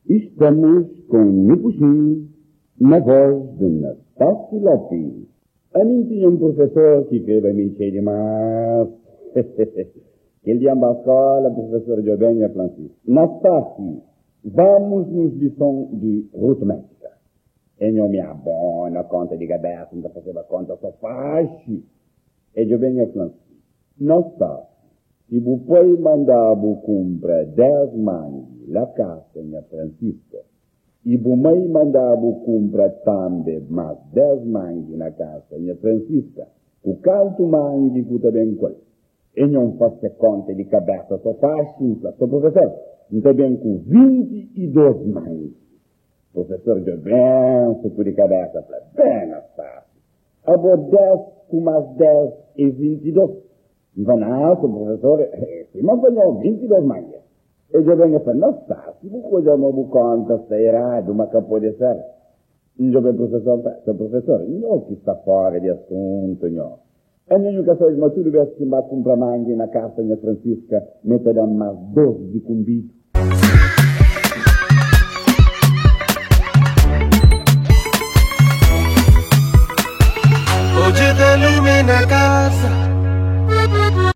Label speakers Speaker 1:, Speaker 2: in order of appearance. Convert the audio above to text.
Speaker 1: Estamos com Nhu Puxin na voz de Nastassy Lopes. Ami N tinha un profesor ki kreba mi txei dimás. Kel dia N ba skóla, profesor djobe-m i el fla-m si, Nastassy, vamos nos lison di rutmétika. E nho mi abona konta di kabésa, N ta fazeba konta so faxi. E djobe-m i el fla-m si, Nastassy, si bu pai manda-bu kunpra dés mangi la kasa nha Fransiska, I bu mai manda-bu kunpra tanbe más des mangi na kasa nha Fransiska, ku kantu mangi ku ta ben ku el? E nho N fase konta di kabesa so faxi, N fla, So profesor, N ta ben ku 22 mangi. Profesor djobe-m, sukudi kabesa, fla, Ben, Anastásiu, abo des ku más des é 22. N fla, Nau, so profesor, é sima N fla nho, 22 mangi. E djobe-m e fla, Nastásiu, bu ka odja ma bu konta sta eradu, ma ka pode ser? N djobe profesor, N fla, Seu profesor, nho ki sta fora di asuntu, nho. Anho nhu ka sabe ma tudu bes ki N ba kunpra mangi na kasa nha Fransiska, me ta da-m más dos di kunbidu?
Speaker 2: Hoje tem lume na casa.